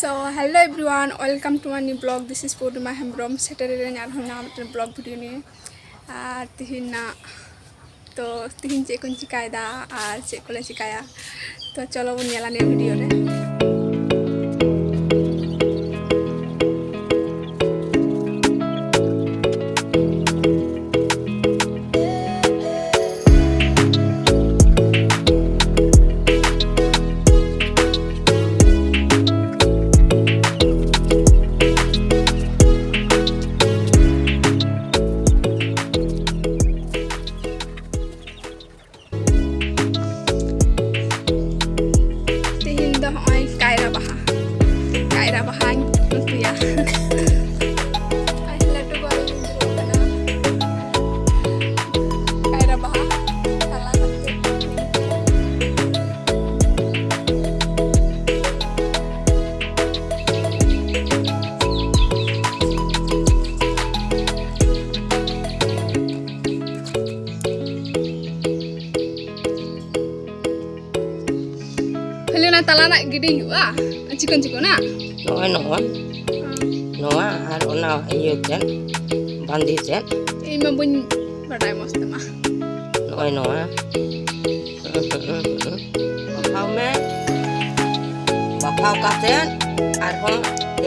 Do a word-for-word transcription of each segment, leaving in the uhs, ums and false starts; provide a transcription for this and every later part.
So, hello everyone, welcome to my new blog. This is Purnima Hembrom. ᱥᱮᱴᱮᱨ ᱮᱱᱟᱹᱧ ᱟᱨᱦᱚᱸ ᱱᱟᱣᱟ ᱢᱤᱫᱴᱮᱱ blog video ᱱᱤᱭᱮ᱾ ᱟᱨ ᱛᱤᱦᱤᱧ ᱱᱟᱜ, ᱛᱚ, ᱛᱤᱦᱤᱧ ᱪᱮᱫ ᱠᱚᱧ ᱪᱤᱠᱟᱭᱮᱫᱟ ᱟᱨ ᱪᱮᱫ ᱠᱚᱞᱮ ᱪᱤᱠᱟᱭᱟ, ᱛᱚ, ᱪᱚᱞᱚ ᱵᱚᱱ ᱧᱮᱞᱟ ᱱᱤᱭᱟᱹ video ᱨᱮ᱾ ᱛᱮᱦᱮᱧ ᱫᱚ ᱦᱚᱸᱜᱼᱚᱭ ᱠᱟᱭᱨᱟ ᱵᱟᱦᱟ, ᱠᱟᱭᱨᱟ ᱵᱟᱦᱟᱧ ᱩᱛᱩᱭᱟ᱾ ᱟᱨ ᱞᱟᱹᱴᱩ ᱜᱚ ᱟᱞᱮ ᱞᱮ ᱫᱩᱲᱩᱵ ᱠᱟᱱᱟ᱾ ᱠᱟᱭᱨᱟ ᱵᱟᱦᱟ ᱦᱟᱞᱟᱝ ᱠᱟᱛᱮ ᱠᱷᱟᱹᱞᱤ ᱚᱱᱟ ᱛᱟᱞᱟ ᱨᱮᱱᱟᱜ ᱜᱤᱰᱤ ᱦᱩᱭᱩᱜᱼᱟ, ᱪᱤᱠᱚᱱ ᱪᱤᱠᱚᱱᱟᱜ? ᱱᱚᱜᱼᱚᱭ ᱱᱚᱣᱟ, ᱦᱮᱸ᱾ ᱱᱚᱣᱟ ᱟᱨ ᱚᱱᱟ ᱤᱭᱟᱹ ᱛᱮᱫ, ᱵᱟᱸᱫᱤ ᱛᱮᱫ᱾ ᱤᱧ ᱢᱟ ᱵᱟᱹᱧ ᱵᱟᱰᱟᱭ ᱢᱚᱡᱽ ᱛᱮᱢᱟ᱾ ᱱᱚᱜᱼᱚᱭ ᱱᱚᱣᱟ᱾ ᱵᱟᱯᱷᱟᱣ ᱢᱮ᱾ ᱵᱟᱯᱷᱟᱣ ᱠᱟᱛᱮᱫ ᱟᱨᱦᱚᱸ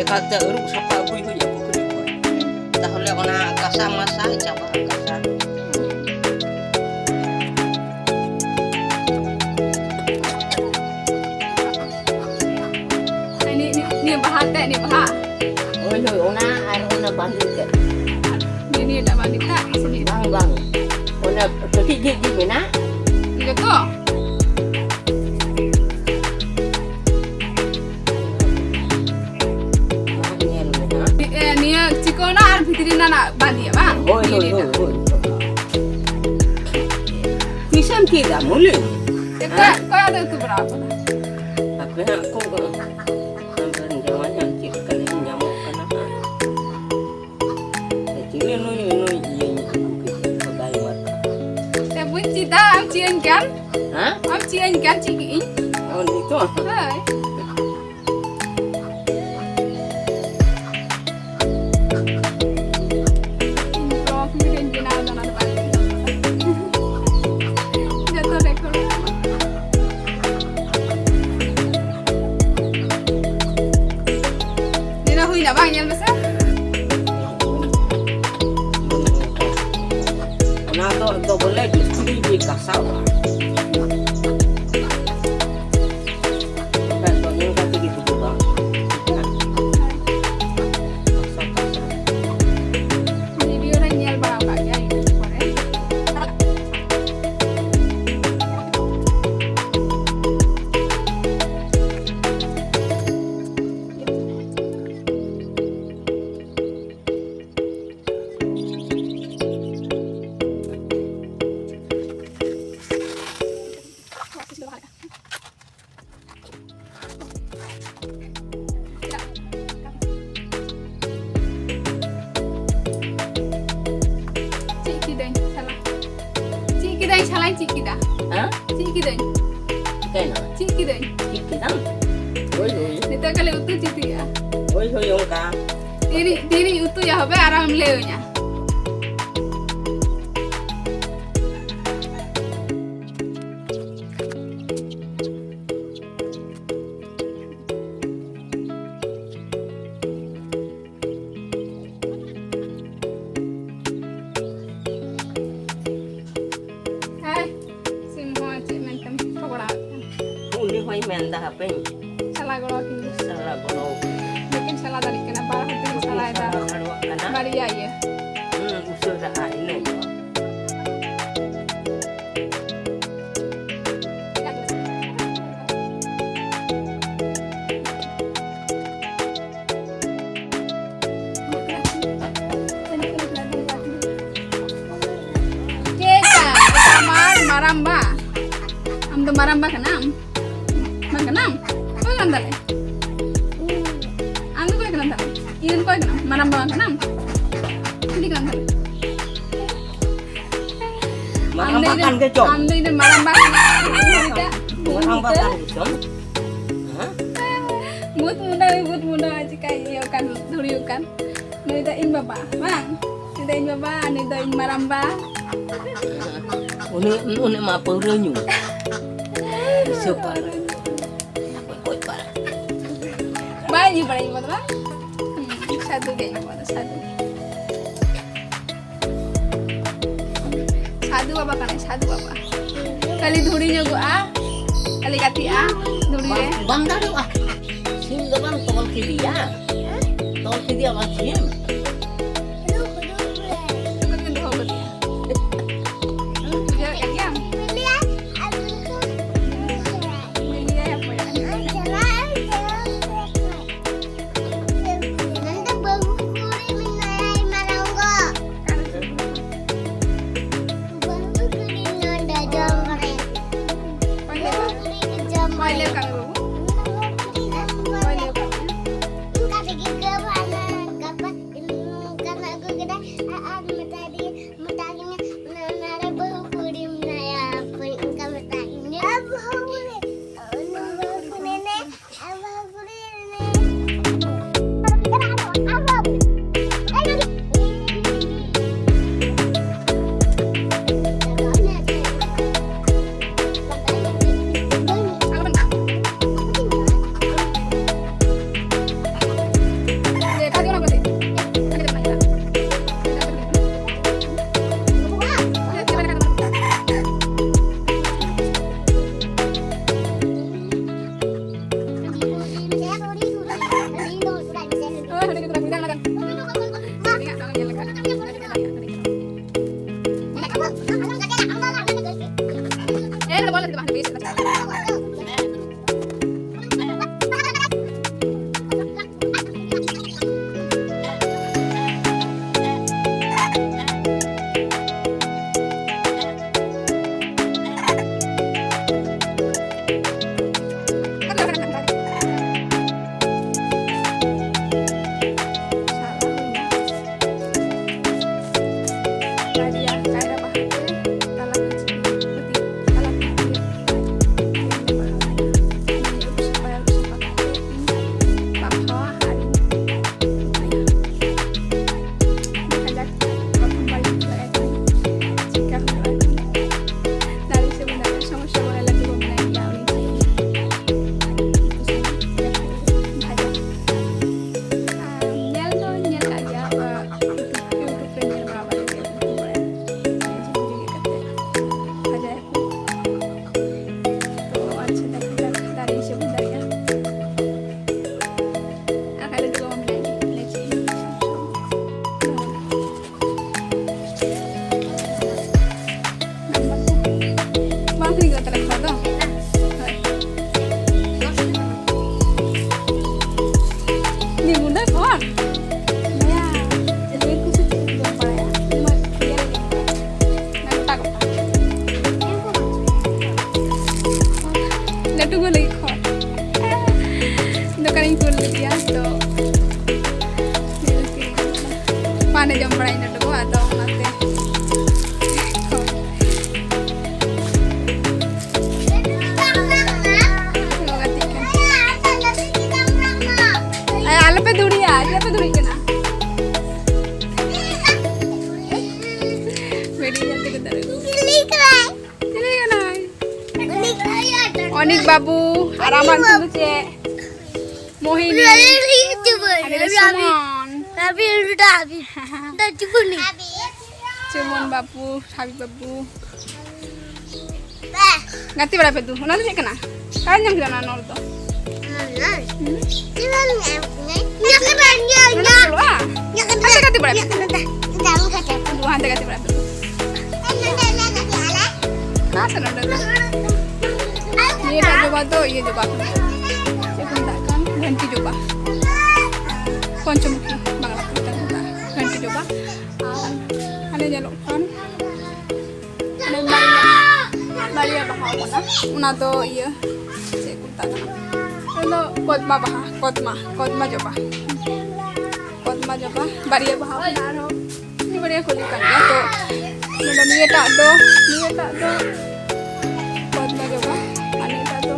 ᱮᱠᱟᱞᱛᱮ ᱟᱹᱨᱩᱵ ᱥᱟᱯᱷᱟ ᱟᱹᱜᱩᱭ ᱦᱩᱭᱩᱜᱼᱟ ᱯᱩᱠᱷᱨᱤ ᱠᱷᱚᱱ᱾ ᱛᱟᱦᱚᱞᱮ ᱚᱱᱟ ᱠᱟᱥᱟ ᱢᱟᱥᱟ ᱪᱟᱵᱟᱜᱼᱟ, ᱠᱟᱥᱟ᱾ ᱱᱤᱭᱟᱹ, ᱱᱤᱭᱟᱹ, ᱱᱤᱭᱟᱹ ᱵᱟᱦᱟ ᱛᱮ, ᱱᱤᱭᱟᱹ ᱵᱟᱦᱟ᱾ ᱦᱳᱭ, ᱦᱳᱭ, ᱚᱱᱟ ᱟᱨ ᱚᱱᱟ ᱵᱟᱸᱫᱤ ᱛᱮ᱾ ᱱᱤᱭᱟᱹ, ᱱᱤᱭᱟᱹᱴᱟᱜ ᱵᱟᱸᱫᱤ ᱛᱮ, ᱥᱮ ᱱᱤᱭᱟᱹ? ᱵᱟᱝ, ᱵᱟᱝ᱾ ᱚᱱᱟ ᱠᱟᱹᱴᱤᱡ ᱜᱮ, ᱜᱮ ᱢᱮᱱᱟᱜ᱾ ᱡᱚᱛᱚ? ᱧᱮᱞ ᱢᱮ, ᱦᱮᱸ᱾ ᱮ, ᱱᱤᱭᱟᱹ ᱪᱤᱠᱚᱱᱟ ᱟᱨ ᱵᱷᱤᱛᱨᱤ ᱨᱮᱱᱟᱜ ᱵᱟᱸᱫᱤᱭᱟ, ᱵᱟᱝ? ᱦᱳᱭ, ᱦᱳᱭ, ᱱᱤᱭᱟᱹ ᱦᱳᱭ, ᱦᱳᱭ᱾ ᱛᱤᱥᱮᱢ ᱪᱮᱫᱟ, ᱢᱩᱞᱤ? ᱚᱠᱚᱭ, ᱦᱮᱸ? ᱚᱠᱚᱭ ᱟᱫᱚ ᱩᱛᱩ ᱵᱟᱲᱟ ᱟᱠᱟᱫᱟ? ᱟᱯᱮ ᱦᱟᱸᱜ ᱠᱚ, ᱟᱢᱨᱮᱱ ᱡᱟᱶᱟᱭ ᱦᱟᱸᱜ ᱪᱮᱫ ᱞᱮᱠᱟᱱᱤᱡ ᱧᱟᱢᱚᱜ ᱠᱟᱱᱟ ᱦᱟᱸᱜ᱾ ᱪᱤᱞᱤ ᱱᱩᱭ, ᱱᱩᱭ ᱤᱭᱟᱹᱧ ᱟᱹᱜᱩ ᱠᱮᱫᱮᱭᱟ, ᱠᱷᱚᱫᱟᱭ ᱢᱟᱨ᱾ ᱮ, ᱵᱟᱹᱧ ᱪᱮᱫᱟ, ᱟᱢ ᱪᱮᱫ ᱟᱹᱧ ᱠᱟᱱ? ᱦᱮᱸ? ᱟᱢ ᱪᱮᱫ ᱟᱹᱧ ᱠᱟᱱ, ᱪᱮᱫ ᱠᱮᱫ ᱟᱹᱧ? ᱚ, ᱱᱤᱛᱚᱜ? ᱦᱳᱭ᱾ ᱵᱟᱝ, ᱧᱮᱞ ᱢᱮᱥᱮ᱾ ᱚᱱᱟ ᱫᱚ, ᱫᱚ ᱵᱚᱞᱮ ᱡᱟᱹᱥᱛᱤ ᱜᱮ ᱠᱟᱥᱟᱣᱟ᱾ ᱵᱟᱠᱷᱟᱡ ᱫᱚ ᱧᱮᱞ ᱠᱟᱛᱮ ᱜᱮ ᱵᱩᱡᱷᱟᱹᱜᱼᱟ᱾ ᱵᱷᱤᱰᱤᱭᱳ ᱨᱮ ᱧᱮᱞ ᱵᱟᱲᱟ ᱟᱠᱟᱫ ᱜᱮᱭᱟ YouTube ᱠᱚᱨᱮ᱾ ᱪᱮᱫ ᱠᱤᱫᱟᱹᱧ ᱥᱟᱞᱟ? ᱪᱮᱫ ᱠᱤᱫᱟᱹᱧ ᱥᱟᱞᱟᱧ ᱪᱮᱫ ᱠᱮᱫᱟ? ᱦᱮᱸ? ᱪᱮᱫ ᱠᱤᱫᱟᱹᱧ? ᱪᱤᱠᱟᱹᱭᱱᱟ? ᱪᱮᱫ ᱠᱤᱫᱟᱹᱧ? ᱪᱮᱫ ᱠᱮᱫᱟᱢ? ᱦᱳᱭ, ᱦᱳᱭ᱾ ᱱᱤᱛᱚᱜ ᱠᱷᱟᱹᱞᱤ ᱩᱛᱩ ᱪᱮᱫ ᱦᱩᱭᱩᱜᱼᱟ? ᱦᱳᱭ, ᱦᱳᱭ, ᱚᱱᱠᱟ᱾ ᱛᱤᱨᱤ-, ᱛᱤᱨᱤᱧ ᱩᱛᱩᱭᱟ ᱦᱚᱵᱮ ᱟᱨ ᱟᱢ ᱞᱟᱹᱭᱟᱹᱧᱟ᱾ ᱦᱮᱸ, ᱥᱤᱢ ᱦᱚᱸ ᱪᱮᱫ ᱢᱮᱱᱛᱮᱢ ᱡᱷᱚᱜᱽᱲᱟᱣᱮᱫ ᱠᱟᱱᱟ? ᱩᱱᱤ ᱦᱚᱸᱭ ᱢᱮᱱᱫᱟ ᱦᱟᱯᱮᱧ ᱥᱟᱞᱟ ᱜᱚᱲᱚ ᱟᱹᱠᱤᱱ ᱜᱮ᱾ ᱥᱟᱞᱟ ᱜᱚᱲᱚ᱾ ᱵᱟᱹᱠᱤᱱ ᱥᱟᱞᱟ ᱫᱟᱲᱮᱭᱟᱜ ᱠᱟᱱᱟ, ᱵᱟᱨ ᱦᱚᱲ ᱛᱮᱠᱤᱱ ᱵᱟᱹᱠᱤᱱ ᱥᱟᱞᱟᱭᱮᱫᱟ᱾ ᱥᱟᱞᱟ ᱫᱟᱲᱮᱭᱟᱜ ᱠᱟᱱᱟ᱾ ᱵᱟᱨᱭᱟ ᱤᱭᱟᱹ᱾ ᱦᱩᱸ, ᱩᱥᱟᱹᱨᱟᱜᱼᱟ ᱤᱱᱟᱹ ᱜᱮ᱾ ᱪᱮᱫ ᱟᱢᱟᱨ ᱢᱟᱨᱟᱢᱵᱟ? ᱟᱢ ᱫᱚ ᱢᱟᱨᱟᱢᱵᱟ ᱠᱟᱱᱟᱢ? ᱵᱟᱝ ᱠᱟᱱᱟᱢ? ᱚᱠᱚᱭ ᱠᱟᱱ ᱛᱟᱞᱮ? ᱟᱢ ᱫᱚ ᱚᱠᱚᱭ ᱠᱟᱱᱟᱢ ᱛᱟᱞᱮ? ᱤᱧ ᱨᱮᱱ ᱚᱠᱚᱭ ᱠᱟᱱᱟᱢ? ᱢᱟᱨᱟᱢᱵᱟ ᱵᱟᱝ ᱠᱟᱱᱟᱢ? ᱪᱤᱞᱤ ᱠᱟᱱᱟᱢ ᱛᱟᱞᱮ? ᱢᱟᱨᱟᱢᱵᱟ ᱟᱢ ᱫᱚ ᱤᱧ ᱠᱟᱱ ᱨᱮᱱ, ᱜᱮᱪᱚ᱾ ᱟᱢ ᱫᱚ ᱤᱧ ᱨᱮᱱ ᱢᱟᱨᱟᱢᱵᱟ ᱠᱟᱱᱟᱢ᱾ ᱵᱩᱢ ᱵᱩᱴᱟᱹ, ᱵᱩᱢ ᱢᱟᱨᱟᱢᱵᱟ ᱵᱩᱴᱟᱹ᱾ ᱠᱟᱱ ᱜᱮᱪᱚ᱾ ᱦᱮᱸ? ᱵᱩᱫ ᱢᱩᱱᱰᱟ, ᱵᱩᱫ ᱢᱩᱱᱰᱟ, ᱪᱤᱠᱟᱹᱭ ᱤᱭᱟᱹ ᱠᱟᱱ, ᱫᱷᱩᱲᱤ ᱠᱟᱱ᱾ ᱱᱩᱭ ᱫᱚ ᱤᱧ ᱵᱟᱵᱟ, ᱵᱟᱝ? ᱱᱩᱭ ᱫᱚ ᱤᱧ ᱵᱟᱵᱟ, ᱱᱩᱭ ᱫᱚ ᱤᱧ ᱢᱟᱨᱟᱢᱵᱟ᱾ ᱩᱱᱤ, ᱩᱱᱤ ᱢᱟ ᱯᱟᱹᱣᱨᱟᱹ ᱧᱩ᱾ ᱱᱤᱥᱟᱹ ᱯᱟᱹᱣᱨᱟᱹ᱾ ᱜᱚᱡ ᱯᱟᱹᱣᱨᱟᱹ᱾ ᱵᱟᱭ ᱧᱩ ᱵᱟᱲᱟᱭᱟ ᱤᱧ ᱵᱟᱵᱟ ᱫᱚ, ᱵᱟᱝ? ᱦᱩᱸ, ᱥᱟᱹᱫᱷᱩ ᱫᱮᱡ ᱟᱠᱚ ᱟᱫᱚ ᱥᱟᱹᱫᱷᱩ᱾ ᱥᱟᱹᱫᱷᱩ ᱵᱟᱵᱟ ᱠᱟᱱᱟᱭ, ᱥᱟᱹᱫᱷᱩ ᱵᱟᱵᱟ᱾ ᱠᱷᱟᱹᱞᱤ ᱫᱷᱩᱲᱤ ᱧᱚᱜᱚᱜᱼᱟ, ᱠᱷᱟᱹᱞᱤ ᱜᱟᱛᱮᱜᱼᱟ ᱫᱷᱩᱲᱤ ᱨᱮ᱾ ᱵᱟᱝ, ᱵᱟᱝ ᱫᱟᱲᱮᱭᱟᱜᱼᱟ᱾ ᱥᱤᱢ ᱫᱚ ᱵᱟᱝ ᱛᱚᱞ ᱠᱮᱫᱮᱭᱟ᱾ ᱛᱚᱞ ᱠᱮᱫᱮᱭᱟ ᱵᱟᱝ ᱥᱤᱢ᱾ ᱫᱚᱦᱚ ᱠᱟᱫᱮᱭᱟ᱾ ᱵᱩᱡᱷᱟᱹᱣ ᱠᱮᱫ ᱜᱮᱭᱟᱢ? ᱵᱤᱞᱤᱭᱟᱭ ᱦᱟᱯᱚᱭ᱾ ᱱᱚᱰᱮ ᱵᱟᱹᱦᱩ ᱠᱩᱲᱤ ᱢᱮᱱᱟᱭᱟ ᱢᱟᱨᱟᱝ ᱜᱚ᱾ ᱵᱟᱹᱦᱩ ᱠᱩᱲᱤ ᱱᱚᱰᱮ ᱡᱚᱢ ᱨᱮ᱾ ᱚᱠᱚᱭ ᱞᱟᱹᱭ ᱵᱟᱹᱦᱩ ᱠᱟᱜ ᱠᱩᱲᱤ ᱜᱮ ᱡᱚᱢ ᱚᱠᱚᱭ ᱨᱮ᱾ ᱞᱟᱹᱭ ᱠᱟᱜ ᱢᱮ ᱵᱟᱹᱵᱩ? ᱵᱟᱹᱦᱩ ᱠᱩᱲᱤ ᱡᱚᱢ ᱚᱠᱚᱭ ᱨᱮ᱾ ᱞᱟᱹᱭ ᱠᱟᱜ ᱢᱮ? ᱚᱱᱠᱟ ᱛᱮᱜᱮ ᱜᱟᱵᱟᱱᱟ, ᱜᱟᱵᱟᱱ᱾ ᱜᱮᱭᱟ, ᱛᱚ ᱯᱟᱱᱮ ᱡᱚᱢ ᱵᱟᱲᱟᱭ ᱱᱚᱰᱮ ᱠᱚ, ᱟᱫᱚ ᱚᱱᱟᱛᱮ ᱠᱚ ᱜᱟᱛᱮᱜ ᱠᱟᱱᱟ᱾ ᱟᱭ, ᱟᱞᱚᱯᱮ ᱫᱩᱲᱤᱭᱟ, ᱪᱮᱫᱟᱜ ᱯᱮ ᱫᱩᱲᱤ ᱠᱟᱱᱟ? ᱵᱷᱤᱰᱤᱭᱳ ᱧᱮᱞ ᱛᱮᱜᱮ ᱫᱟᱲᱮ᱾ ᱪᱤᱞᱤ ᱠᱟᱱᱟᱭ? ᱚᱱᱤᱠ ᱵᱟᱹᱵᱩ, ᱟᱨ ᱟᱢᱟᱜ ᱧᱩᱛᱩᱢ ᱫᱚ ᱪᱮᱫ? ᱢᱳᱦᱤᱱᱤ᱾ ᱟᱞᱮ ᱫᱚ ᱥᱩᱢᱚᱱ᱾ ᱪᱩᱢᱚᱱ ᱵᱟᱹᱵᱩ, ᱦᱟᱵᱤᱵ ᱵᱟᱹᱵᱩ᱾ ᱜᱟᱛᱮ ᱵᱟᱲᱟᱭ ᱯᱮ ᱫᱩ᱾ ᱚᱱᱟ ᱫᱚ ᱪᱮᱫ ᱠᱟᱱᱟ? ᱚᱠᱟᱨᱮ ᱧᱟᱢ ᱠᱮᱫᱟ ᱚᱱᱟ ᱱᱚᱞ ᱫᱚ? ᱱᱚᱰᱮ ᱯᱮ ᱵᱚᱞᱚᱜᱼᱟ? ᱦᱟᱱᱛᱮ ᱜᱟᱛᱮ ᱵᱟᱲᱟᱭ ᱯᱮ᱾ ᱫᱩ, ᱦᱟᱱᱛᱮ ᱜᱟᱛᱮ ᱵᱟᱲᱟᱭ ᱯᱮ ᱫᱩ᱾ ᱚᱠᱟ ᱥᱮᱫ ᱱᱚᱰᱮ ᱫᱚ? ᱱᱤᱭᱟᱹᱴᱟᱜ ᱡᱚᱵᱟ ᱫᱚ ᱤᱭᱟᱹ ᱡᱚᱵᱟ ᱠᱟᱱᱟ᱾ ᱪᱮᱫ ᱠᱚ ᱢᱮᱛᱟᱜ ᱠᱟᱱ? ᱜᱷᱟᱱᱴᱤ ᱡᱚᱵᱟ᱾ ᱯᱚᱧᱪᱚᱢᱩᱠᱷᱤ ᱵᱟᱝᱞᱟ ᱛᱮ ᱢᱮᱛᱟᱜ ᱠᱟᱱᱟ ᱜᱷᱟᱱᱴᱤ ᱡᱚᱵᱟ᱾ ᱟᱨ ᱦᱟᱱᱮ ᱧᱮᱞᱚᱜ ᱠᱟᱱ ᱦᱟᱱᱮ ᱵᱟᱨᱭᱟ, ᱵᱟᱨᱭᱟ ᱵᱟᱦᱟ ᱠᱟᱱᱟ, ᱚᱱᱟ ᱫᱚ ᱤᱭᱟᱹ, ᱪᱮᱫ ᱠᱚ ᱢᱮᱛᱟᱜ ᱠᱟᱱᱟ? ᱚᱱᱟ ᱫᱚ ᱠᱚᱫᱢᱟ ᱵᱟᱦᱟ, ᱠᱚᱫᱢᱟ, ᱠᱚᱫᱢᱟ ᱡᱚᱵᱟ᱾ ᱠᱚᱫᱢᱟ ᱡᱚᱵᱟ ᱵᱟᱨᱭᱟ ᱵᱟᱦᱟ ᱠᱟᱱᱟ, ᱟᱨᱦᱚᱸ ᱢᱤᱫ ᱵᱟᱨᱭᱟ ᱠᱚ ᱞᱮᱠᱟᱱ ᱜᱮᱭᱟ᱾ ᱛᱚ ᱱᱚᱰᱮ ᱱᱤᱭᱟᱹᱴᱟᱜ ᱫᱚ, ᱱᱤᱭᱟᱹᱴᱟᱜ ᱫᱚ ᱠᱚᱫᱢᱟ ᱡᱚᱵᱟ, ᱟᱨ ᱱᱤᱭᱟᱹᱴᱟᱜ ᱫᱚ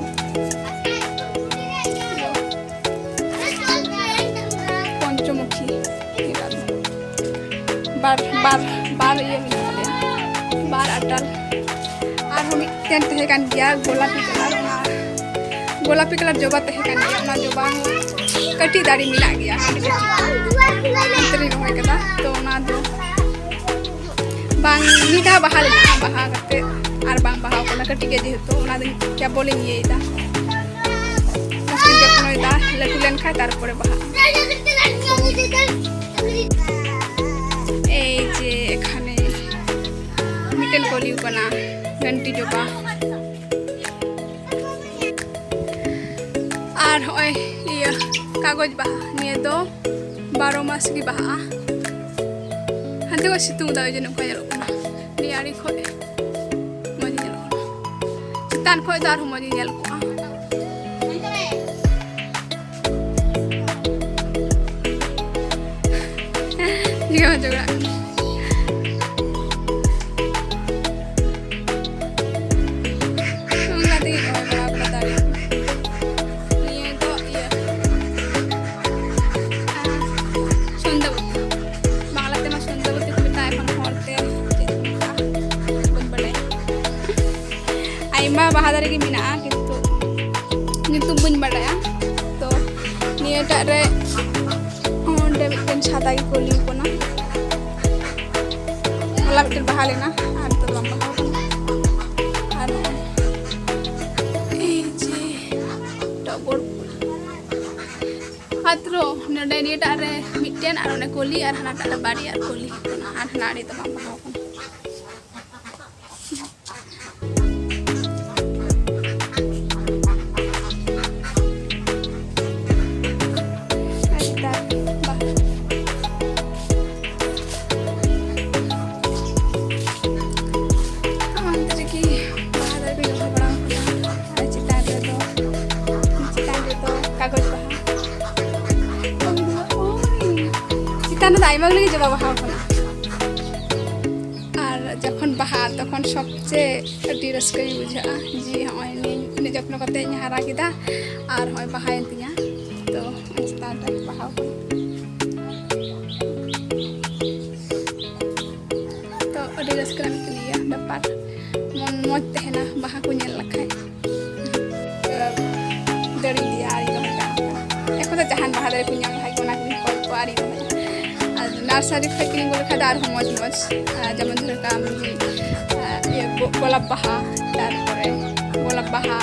ᱯᱚᱧᱪᱚᱢᱩᱠᱷᱤ᱾ ᱱᱤᱭᱟᱹᱴᱟᱜ ᱫᱚ ᱵᱟᱨ, ᱵᱟᱨ, ᱵᱟᱨ ᱤᱭᱟᱹ ᱢᱮᱱᱟᱜ ᱛᱟᱞᱮᱭᱟ, ᱵᱟᱨ ᱟᱴᱟᱞ᱾ ᱟᱨᱦᱚᱸ ᱢᱤᱫᱴᱮᱱ ᱛᱟᱦᱮᱸ ᱠᱟᱱ ᱜᱮᱭᱟ ᱜᱳᱞᱟᱯᱤ ᱠᱟᱞᱟᱨ, ᱚᱱᱟ ᱜᱳᱞᱟᱯᱤ ᱠᱟᱞᱟᱨ ᱡᱚᱵᱟ ᱛᱟᱦᱮᱸ ᱠᱟᱱ ᱜᱮᱭᱟ, ᱚᱱᱟ ᱡᱚᱵᱟ ᱦᱚᱸ ᱠᱟᱹᱴᱤᱡ ᱫᱟᱨᱮ ᱢᱮᱱᱟᱜ ᱜᱮᱭᱟ, ᱠᱟᱹᱴᱤᱡ ᱠᱟᱹᱴᱤᱡ᱾ ᱚᱱᱛᱮ ᱨᱤᱧ ᱨᱚᱦᱚᱭ ᱠᱟᱫᱟ, ᱛᱚ ᱚᱱᱟ ᱫᱚ ᱵᱟᱝ, ᱢᱤᱫ ᱫᱷᱟᱣ ᱵᱟᱦᱟ ᱞᱮᱱᱟ, ᱵᱟᱦᱟ ᱠᱟᱛᱮ ᱟᱨ ᱵᱟᱝ ᱵᱟᱦᱟᱣ ᱠᱟᱱᱟ, ᱠᱟᱹᱴᱤᱡ ᱜᱮᱭᱟ ᱡᱮᱦᱮᱛᱩ, ᱚᱱᱟ ᱫᱚ ᱠᱮᱵᱚᱞᱤᱧ ᱤᱭᱟᱹᱭᱮᱫᱟ, just ᱤᱧ ᱡᱚᱛᱱᱚᱭᱮᱫᱟ, ᱞᱟᱹᱴᱩ ᱞᱮᱱᱠᱷᱟᱱ ᱛᱟᱨᱯᱚᱨᱮ ᱵᱟᱦᱟᱜᱼᱟ᱾ এই যে এখানে ᱢᱤᱫᱴᱮᱱ ᱠᱚ ᱞᱤᱭᱩ ᱠᱟᱱᱟ ᱜᱷᱟᱱᱴᱤ ᱡᱚᱵᱟ᱾ ᱟᱨ ᱦᱚᱸᱜᱼᱚᱭ ᱤᱭᱟᱹ ᱠᱟᱜᱚᱡᱽ ᱵᱟᱦᱟ, ᱱᱤᱭᱟᱹ ᱫᱚ ᱵᱟᱨᱚ ᱢᱟᱥ ᱜᱮ ᱵᱟᱦᱟᱜᱼᱟ᱾ ᱦᱟᱱᱛᱮ ᱠᱷᱚᱡ ᱥᱤᱛᱩᱝ ᱫᱟᱭ, ᱡᱮ ᱱᱚᱝᱠᱟ ᱧᱮᱞᱚᱜ ᱠᱟᱱᱟ, ᱱᱤᱭᱟᱹ ᱟᱲᱮ ᱠᱷᱚᱡ ᱢᱚᱡᱽ ᱧᱮᱞᱚᱜ ᱠᱟᱱᱟ, ᱪᱮᱛᱟᱱ ᱠᱷᱚᱡ ᱫᱚ ᱟᱨᱦᱚᱸ ᱢᱚᱡᱽ ᱧᱮᱞ ᱠᱚᱜᱼᱟ᱾ ᱪᱮᱫ ᱦᱚᱸ ᱡᱷᱚᱜᱽᱲᱟᱜ ᱠᱟᱱᱟ᱾ ᱚᱱᱟ ᱛᱮᱜᱮ ᱨᱚᱦᱚᱭ ᱵᱟᱲᱟ ᱠᱟᱫᱟ ᱫᱟᱨᱮ᱾ ᱱᱤᱭᱟᱹ ᱫᱚ ᱤᱭᱟᱹ, ᱟᱨ ᱥᱚᱱᱫᱟᱵᱚᱛᱤ, ᱵᱟᱝᱞᱟ ᱛᱮᱢᱟ ᱥᱚᱱᱫᱟᱵᱚᱛᱤ ᱠᱚ ᱢᱮᱛᱟᱜᱼᱟ, ᱮᱠᱷᱚᱱ ᱦᱚᱲ ᱛᱮ ᱪᱮᱫ ᱠᱚ ᱢᱮᱛᱟᱜᱼᱟ ᱵᱟᱹᱧ ᱵᱟᱰᱟᱭᱟ᱾ ᱟᱭᱢᱟ ᱵᱟᱦᱟ ᱫᱟᱨᱮ ᱜᱮ ᱢᱮᱱᱟᱜᱼᱟ, ᱠᱤᱱᱛᱩ ᱧᱩᱛᱩᱢ ᱵᱟᱹᱧ ᱵᱟᱰᱟᱭᱟ᱾ ᱛᱚ ᱱᱤᱭᱟᱹᱴᱟᱜ ᱨᱮ ᱚᱸᱰᱮ ᱢᱤᱫᱴᱮᱱ ᱥᱟᱫᱟ ᱜᱮ ᱠᱚᱞᱤ ᱦᱚᱯᱚᱱᱟ᱾ ᱦᱚᱞᱟ ᱢᱤᱫᱴᱮᱱ ᱵᱟᱦᱟ ᱞᱮᱱᱟ, ᱟᱨ ᱱᱤᱛᱚᱜ ᱫᱚ ᱵᱟᱝ ᱵᱟᱦᱟ ᱠᱟᱱᱟ᱾ ᱟᱨ ᱱᱚᱜᱼᱚᱭ ᱮᱭ ᱡᱮ ᱴᱚᱜᱚᱨ ᱯᱷᱩᱞ᱾ ᱢᱟᱛᱨᱚ ᱱᱚᱰᱮ ᱱᱤᱭᱟᱹᱴᱟᱜ ᱨᱮ ᱢᱤᱫᱴᱮᱱ, ᱟᱨ ᱚᱱᱮ ᱠᱚᱞᱤ, ᱟᱨ ᱦᱟᱱᱟᱴᱟᱜ ᱨᱮ ᱵᱟᱨᱭᱟ ᱠᱚᱞᱤ ᱦᱩᱭᱩᱜ ᱠᱟᱱᱟ, ᱟᱨ ᱦᱟᱱᱟ ᱟᱲᱮ ᱫᱚ ᱵᱟᱝ ᱵᱟᱦᱟ ᱠᱟᱱᱟ᱾ ᱟᱨ ᱱᱮᱛᱟᱨ ᱵᱟᱦᱟ᱾ ᱚᱱᱛᱮ ᱨᱮᱜᱮ ᱵᱟᱦᱟ ᱫᱟᱨᱮ ᱠᱚ ᱨᱚᱦᱚᱭ ᱵᱟᱲᱟ ᱟᱠᱟᱫᱟ᱾ ᱟᱨ ᱪᱮᱛᱟᱱ ᱨᱮᱫᱚ, ᱪᱮᱛᱟᱱ ᱨᱮᱫᱚ ᱠᱟᱜᱚᱡᱽ ᱵᱟᱦᱟ᱾ ᱪᱮᱛᱟᱱ ᱨᱮᱫᱚ ᱟᱭᱢᱟ ᱜᱩᱞᱤ ᱜᱮ ᱡᱚᱵᱟ ᱵᱟᱦᱟ ᱠᱟᱱᱟ᱾ ᱟᱨ ᱡᱚᱠᱷᱚᱱ ᱵᱟᱦᱟᱜᱼᱟ, ᱛᱚᱠᱷᱚᱱ ᱥᱚᱵᱪᱮ ᱟᱹᱰᱤ ᱨᱟᱹᱥᱠᱟᱹ ᱜᱮ ᱵᱩᱡᱷᱟᱹᱜᱼᱟ ᱡᱮ ᱦᱚᱸᱜᱼᱚᱭ ᱱᱤᱧ ᱩᱱᱟᱹᱜ ᱡᱚᱛᱱᱚ ᱠᱟᱛᱮ ᱤᱧ ᱦᱟᱨᱟ ᱠᱮᱫᱟ ᱟᱨ ᱦᱚᱸᱜᱼᱚᱭ ᱵᱟᱦᱟᱭᱮᱱ ᱛᱤᱧᱟ᱾ ᱛᱚ ᱪᱮᱛᱟᱱ ᱨᱮ ᱵᱟᱦᱟ ᱠᱟᱱᱟ᱾ ᱛᱚ ᱟᱹᱰᱤ ᱨᱟᱹᱥᱠᱟᱹ ᱨᱮᱱᱟᱜ ᱢᱤᱫᱴᱮᱱ ᱤᱭᱟᱹ ᱵᱮᱯᱟᱨ, ᱢᱚᱱ ᱢᱚᱡᱽ ᱛᱟᱦᱮᱱᱟ ᱵᱟᱦᱟ ᱠᱚ ᱧᱮᱞ ᱞᱮᱠᱷᱟᱡ᱾ ᱫᱟᱨᱮ ᱤᱫᱤᱭᱟ ᱟᱨ ᱤᱧ ᱨᱚᱦᱚᱭ ᱠᱟᱜᱼᱟ᱾ ᱮᱠᱷᱚᱱ ᱫᱚ ᱡᱟᱦᱟᱱ ᱵᱟᱦᱟ ᱫᱟᱨᱮ ᱠᱚ ᱧᱟᱢ ᱞᱮᱠᱷᱟᱡ ᱜᱮ ᱚᱱᱟ ᱠᱚᱧ ᱠᱚᱭ ᱠᱚᱣᱟ ᱟᱨ ᱤᱧ ᱨᱚᱦᱚᱭᱟ᱾ ᱟᱨ ᱱᱟᱨᱥᱟᱨᱤ ᱠᱷᱚᱡ ᱠᱤᱨᱤᱧ ᱟᱹᱜᱩ ᱞᱮᱠᱷᱟᱡ ᱫᱚ ᱟᱨᱦᱚᱸ ᱢᱚᱡᱽ ᱢᱚᱡᱽ, ᱟᱨ ᱡᱮᱢᱚᱱ ᱫᱷᱚᱨᱮ ᱠᱟᱜ ᱢᱮ, ᱟᱨ ᱤᱭᱟᱹ ᱜᱳ-, ᱜᱳᱞᱟᱯ ᱵᱟᱦᱟ, ᱛᱟᱨᱯᱚᱨᱮ ᱜᱳᱞᱟᱯ ᱵᱟᱦᱟ,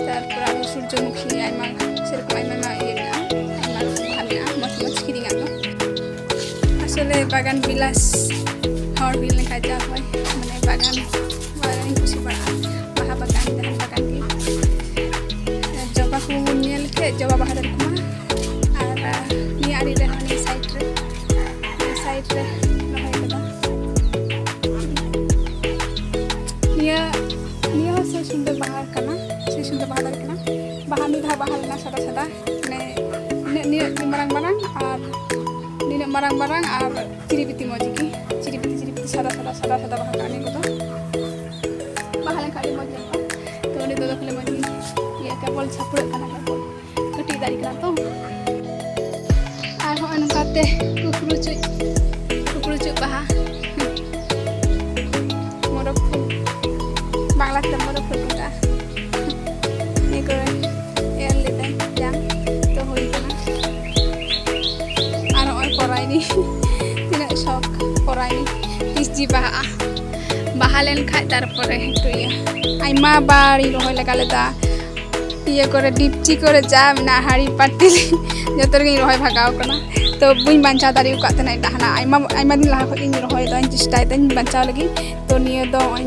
ᱛᱟᱨᱯᱚᱨᱮ ᱟᱨᱦᱚᱸ ᱥᱩᱨᱡᱚᱢᱩᱠᱷᱤ, ᱟᱭᱢᱟ ᱥᱮᱨᱚᱠᱚᱢ ᱟᱭᱢᱟ ᱟᱭᱢᱟ ᱤᱭᱟᱹ ᱢᱮᱱᱟᱜᱼᱟ, ᱟᱭᱢᱟ ᱨᱚᱠᱚᱢ ᱵᱟᱦᱟ ᱢᱮᱱᱟᱜᱼᱟ, ᱢᱚᱡᱽ ᱢᱚᱡᱽ ᱠᱤᱨᱤᱧᱟᱜ ᱫᱚ᱾ ᱟᱥᱚᱞᱮ ᱵᱟᱜᱟᱱ ᱵᱤᱞᱟᱥ ᱦᱚᱲ ᱦᱩᱭ ᱞᱮᱱᱠᱷᱟᱱ ᱡᱟ ᱦᱚᱭ, ᱢᱟᱱᱮ ᱵᱟᱜᱟᱱ, ᱵᱟᱜᱟᱱᱤᱧ ᱠᱩᱥᱤ ᱯᱟᱲᱟᱜᱼᱟ, ᱵᱟᱦᱟ ᱵᱟᱜᱟᱱ, ᱡᱟᱦᱟᱱ ᱵᱟᱜᱟᱱ ᱜᱮ᱾ ᱡᱚᱵᱟ ᱠᱚᱵᱚᱱ ᱧᱮᱞ ᱠᱮᱫ, ᱡᱚᱵᱟ ᱵᱟᱦᱟ ᱫᱟᱨᱮ ᱠᱚᱢᱟ, ᱟᱨ ᱱᱤᱭᱟᱹ ᱟᱲᱮ ᱨᱮᱦᱚᱸ, ᱱᱤᱭᱟᱹ ᱥᱟᱭᱤᱰ ᱨᱮ, ᱱᱤᱭᱟᱹ ᱥᱟᱭᱤᱰ ᱨᱮ ᱨᱚᱦᱚᱭ ᱠᱟᱫᱟ᱾ ᱱᱤᱭᱟᱹ, ᱱᱤᱭᱟᱹ ᱦᱚᱸ ᱥᱮ ᱥᱩᱱᱫᱚᱨ ᱵᱟᱦᱟ ᱠᱟᱱᱟ, ᱥᱮ ᱥᱩᱱᱫᱚᱨ ᱵᱟᱦᱟ ᱫᱟᱨᱮ ᱠᱟᱱᱟ᱾ ᱵᱟᱦᱟ ᱢᱤᱫ ᱫᱷᱟᱣ ᱵᱟᱦᱟ ᱞᱮᱱᱟ ᱥᱟᱫᱟ ᱥᱟᱫᱟ, ᱢᱟᱱᱮ ᱱᱤᱱᱟᱹᱜ, ᱱᱤᱱᱟᱹᱜ ᱜᱮ ᱢᱟᱨᱟᱝ ᱢᱟᱨᱟᱝ, ᱟᱨ ᱱᱤᱱᱟᱹᱜ ᱢᱟᱨᱟᱝ ᱢᱟᱨᱟᱝ ᱟᱨ ᱪᱤᱨᱤᱵᱤᱛᱤ ᱢᱚᱡᱽ ᱜᱮ, ᱪᱤᱨᱤᱵᱤᱛᱤ ᱪᱤᱨᱤᱵᱤᱛᱤ ᱥᱟᱫᱟ ᱥᱟᱫᱟ ᱥᱟᱫᱟ ᱥᱟᱫᱟ ᱵᱟᱦᱟ ᱠᱟᱱᱟ ᱱᱤᱭᱟᱹ ᱠᱚᱫᱚ᱾ ᱵᱟᱦᱟ ᱞᱮᱱᱠᱷᱟᱱ ᱟᱹᱰᱤ ᱢᱚᱡᱽ ᱧᱮᱞᱚᱜᱼᱟ᱾ ᱛᱚ ᱱᱤᱛᱚᱜ ᱫᱚ ᱠᱷᱟᱹᱞᱤ ᱢᱚᱡᱽ ᱜᱮ ᱤᱭᱟᱹ ᱠᱮᱵᱚᱞ ᱪᱷᱟᱯᱲᱟᱹᱜ ᱠᱟᱱᱟ, ᱠᱮᱵᱚᱞ ᱠᱟᱹᱴᱤᱡ ᱫᱟᱨᱮ ᱠᱟᱱᱟ ᱛᱚ᱾ ᱟᱨ ᱦᱚᱸᱜᱼᱚᱭ ᱱᱚᱝᱠᱟᱛᱮ ᱠᱩᱠᱲᱩ ᱪᱩᱡ, ᱠᱩᱠᱲᱩ ᱪᱩᱡ ᱵᱟᱦᱟ᱾ ᱢᱚᱨᱚᱠ ᱯᱷᱩᱞ, ᱵᱟᱝᱞᱟ ᱛᱮ ᱢᱚᱨᱚᱠ ᱯᱷᱩᱞ ᱠᱚ ᱢᱮᱛᱟᱜᱼᱟ᱾ ᱱᱤᱭᱟᱹ ᱠᱚ ᱮᱨ ᱞᱮᱫᱟᱹᱧ ᱡᱟᱝ, ᱛᱚ ᱦᱩᱭ ᱠᱟᱱᱟ᱾ ᱟᱨ ᱱᱚᱜᱼᱚᱭ ᱯᱚᱨᱟᱭᱱᱤ, ᱛᱤᱱᱟᱹᱜ ᱥᱚᱠ ᱯᱚᱨᱟᱭᱱᱤ, ᱛᱤᱥ ᱡᱮ ᱵᱟᱦᱟᱜᱼᱟ᱾ ᱵᱟᱦᱟ ᱞᱮᱱ ᱠᱷᱟᱡ ᱛᱟᱨᱯᱚᱨᱮ ᱦᱮᱸ ᱛᱚ ᱤᱭᱟᱹ᱾ ᱟᱭᱢᱟ ᱵᱟᱨ ᱤᱧ ᱨᱚᱦᱚᱭ ᱞᱟᱜᱟ ᱞᱮᱫᱟ, ᱤᱭᱟᱹ ᱠᱚᱨᱮ, ᱰᱤᱯᱪᱤ ᱠᱚᱨᱮ ᱡᱟ ᱢᱮᱱᱟᱜᱼᱟ, ᱦᱟᱹᱲᱤ ᱯᱟᱹᱴᱤ, ᱡᱚᱛᱚ ᱨᱮᱜᱮᱧ ᱨᱚᱦᱚᱭ ᱵᱷᱟᱜᱟᱣ ᱠᱟᱱᱟ᱾ ᱛᱚ ᱵᱟᱹᱧ ᱵᱟᱧᱪᱟᱣ ᱫᱟᱲᱮ ᱟᱠᱟᱫ ᱛᱟᱦᱮᱱᱟ ᱮᱴᱟᱜ ᱦᱟᱱᱟ᱾ ᱟᱭᱢᱟ, ᱟᱭᱢᱟ ᱫᱤᱱ ᱞᱟᱦᱟ ᱠᱷᱚᱱ ᱜᱤᱧ ᱨᱚᱦᱚᱭᱮᱫᱟ, ᱪᱮᱥᱴᱟᱭᱮᱫᱟᱹᱧ ᱵᱟᱧᱪᱟᱣ ᱞᱟᱹᱜᱤᱫ᱾ ᱛᱚ ᱱᱤᱭᱟᱹ ᱫᱚ ᱱᱚᱜᱼᱚᱭ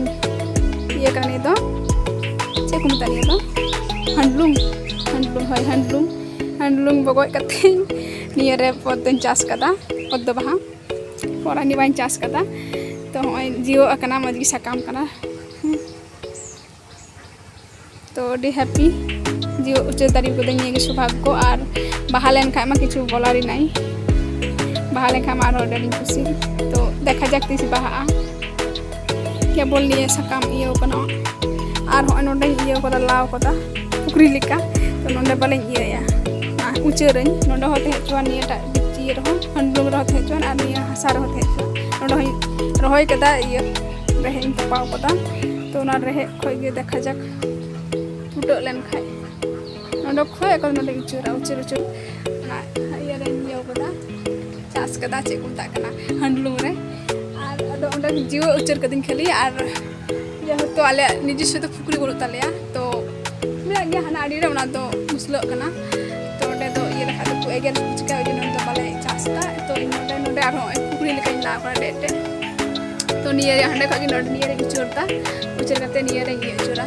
ᱤᱭᱟᱹ ᱠᱟᱱᱟ, ᱱᱤᱭᱟᱹ ᱫᱚ ᱪᱮᱫ ᱠᱚ ᱢᱮᱛᱟᱜᱼᱟ? ᱱᱤᱭᱟᱹ ᱫᱚ ᱦᱟᱱᱰᱞᱩᱢ, ᱦᱟᱱᱰᱞᱩᱢ, ᱦᱳᱭ, ᱦᱟᱱᱰᱞᱩᱢ᱾ ᱦᱟᱱᱰᱞᱩᱢ ᱵᱚᱜᱚᱡ ᱠᱟᱛᱮ ᱱᱤᱭᱟᱹ ᱨᱮ ᱯᱚᱫᱽ ᱫᱚᱧ ᱪᱟᱥ ᱠᱟᱫᱟ, ᱯᱚᱫᱽᱫᱚ ᱵᱟᱦᱟ᱾ ᱯᱚᱨᱟᱭᱱᱤ ᱵᱟᱹᱧ ᱪᱟᱥ ᱠᱟᱫᱟ᱾ ᱛᱚ ᱱᱚᱜᱼᱚᱭ ᱡᱤᱣᱮᱫ ᱟᱠᱟᱱᱟ, ᱢᱚᱡᱽ ᱜᱮ ᱥᱟᱠᱟᱢ ᱠᱟᱱᱟ᱾ ᱛᱚ ᱟᱹᱰᱤ ᱦᱮᱯᱤ, ᱡᱤᱣᱮᱫ ᱩᱪᱟᱹᱲ ᱫᱟᱲᱮ ᱠᱟᱹᱫᱟᱹᱧ, ᱱᱤᱭᱟᱹ ᱜᱮ ᱥᱳᱵᱷᱟᱜᱜᱚ᱾ ᱟᱨ ᱵᱟᱦᱟ ᱞᱮᱱᱠᱷᱟᱱ ᱢᱟ ᱠᱤᱪᱷᱩ ᱵᱚᱞᱟᱨ ᱨᱮᱱᱟᱜ, ᱵᱟᱦᱟ ᱞᱮᱱᱠᱷᱟᱱ ᱢᱟ ᱟᱨᱦᱚᱸ ᱟᱹᱰᱤ ᱟᱹᱰᱤ ᱠᱩᱥᱤ᱾ ᱛᱚ ᱫᱮᱠᱷᱟ ᱡᱟᱠ ᱛᱤᱥ ᱵᱟᱦᱟᱜᱼᱟ᱾ ᱠᱮᱵᱚᱞ ᱱᱤᱭᱟᱹ ᱥᱟᱠᱟᱢ ᱤᱭᱟᱹ ᱠᱟᱱᱟ᱾ ᱟᱨ ᱦᱚᱸᱜᱼᱚᱭ ᱱᱚᱸᱰᱮᱧ ᱤᱭᱟᱹ ᱠᱟᱫᱟ, ᱞᱟᱣ ᱠᱟᱫᱟ ᱯᱩᱠᱷᱨᱤ ᱞᱮᱠᱟ᱾ ᱛᱚ ᱱᱚᱸᱰᱮ ᱵᱟᱞᱮᱧ ᱤᱭᱟᱹᱭᱟ, ᱚᱱᱟ ᱩᱪᱟᱹᱲᱟᱹᱧ᱾ ᱱᱚᱸᱰᱮ ᱦᱚᱸ ᱛᱟᱦᱮᱸ ᱦᱚᱪᱚᱣᱟᱱ, ᱱᱤᱭᱟᱹᱴᱟᱜ ᱰᱤᱯᱪᱤ ᱨᱮᱦᱚᱸ, ᱦᱟᱱᱰᱞᱩᱢ ᱨᱮᱦᱚᱸ ᱛᱟᱦᱮᱸ ᱦᱚᱪᱚᱣᱟᱱ, ᱟᱨ ᱱᱤᱭᱟᱹ ᱦᱟᱥᱟ ᱨᱮᱦᱚᱸ ᱛᱟᱦᱮᱸ ᱦᱚᱪᱚᱣᱟᱱ᱾ ᱱᱚᱸᱰᱮ ᱦᱚᱸᱧ ᱨᱚᱦᱚᱭ ᱠᱟᱫᱟ, ᱤᱭᱟᱹ ᱨᱮᱦᱮᱫ ᱤᱧ ᱛᱚᱯᱟᱣ ᱠᱟᱫᱟ᱾ ᱛᱚ ᱚᱱᱟ ᱨᱮᱦᱮᱫ ᱠᱷᱚᱡ ᱜᱮ ᱫᱮᱠᱷᱟ ᱡᱟᱠ ᱯᱷᱩᱴᱟᱹᱜ ᱞᱮᱱ ᱠᱷᱟᱡ, ᱱᱚᱸᱰᱮ ᱠᱷᱚᱡ ᱮᱠᱫᱚᱢ ᱱᱚᱸᱰᱮ ᱩᱪᱟᱹᱲᱟ, ᱩᱪᱟᱹᱲ ᱩᱪᱟᱹᱲ ᱚᱱᱟ ᱤᱭᱟᱹ ᱨᱮᱧ ᱤᱭᱟᱹ ᱠᱟᱫᱟ, ᱪᱟᱥ ᱠᱟᱫᱟ, ᱪᱮᱫ ᱠᱚ ᱢᱮᱛᱟᱜ ᱠᱟᱱᱟ, ᱦᱟᱱᱰᱞᱩᱢ ᱨᱮ᱾ ᱟᱨ ᱟᱫᱚ ᱚᱸᱰᱮ ᱡᱤᱣᱮᱫ ᱩᱪᱟᱹᱲ ᱠᱟᱹᱫᱟᱹᱧ ᱠᱷᱟᱹᱞᱤ᱾ ᱟᱨ ᱡᱮᱦᱮᱛᱩ ᱟᱞᱮᱭᱟᱜ ᱱᱤᱡᱚᱥᱥᱚ ᱫᱚ ᱯᱩᱠᱷᱨᱤ ᱵᱟᱹᱱᱩᱜ ᱛᱟᱞᱮᱭᱟ, ᱛᱚ ᱢᱮᱱᱟᱜ ᱜᱮᱭᱟ ᱦᱟᱱᱟ ᱟᱲᱮ ᱨᱮ, ᱚᱱᱟ ᱫᱚ ᱢᱩᱥᱞᱟᱹᱜ ᱠᱟᱱᱟ᱾ ᱛᱚ ᱚᱸᱰᱮ ᱫᱚ ᱤᱭᱟᱹ ᱞᱮᱠᱷᱟᱡ ᱫᱚᱠᱚ ᱮᱜᱮᱨ ᱠᱚ ᱪᱤᱠᱟᱹ, ᱳᱭ ᱡᱚᱱᱱᱚ ᱫᱚ ᱵᱟᱞᱮ ᱪᱟᱥ ᱮᱫᱟ᱾ ᱛᱚ ᱤᱧ ᱱᱚᱸᱰᱮ, ᱱᱚᱸᱰᱮ ᱟᱨᱦᱚᱸ ᱱᱚᱜᱼᱚᱭ ᱯᱩᱠᱷᱨᱤ ᱞᱮᱠᱟᱧ ᱞᱟ ᱠᱟᱫᱟ ᱰᱮᱡ ᱰᱮᱡ᱾ ᱛᱚ ᱱᱤᱭᱟᱹ ᱨᱮ, ᱦᱟᱸᱰᱮ ᱠᱷᱚᱡ ᱜᱮ ᱱᱚᱸᱰᱮ, ᱱᱤᱭᱟᱹ ᱨᱮᱧ ᱩᱪᱟᱹᱲ ᱮᱫᱟ᱾ ᱩᱪᱟᱹᱲ ᱠᱟᱛᱮ ᱱᱤᱭᱟᱹ ᱨᱮᱧ ᱤᱭᱟᱹ ᱩᱪᱟᱹᱲᱟ,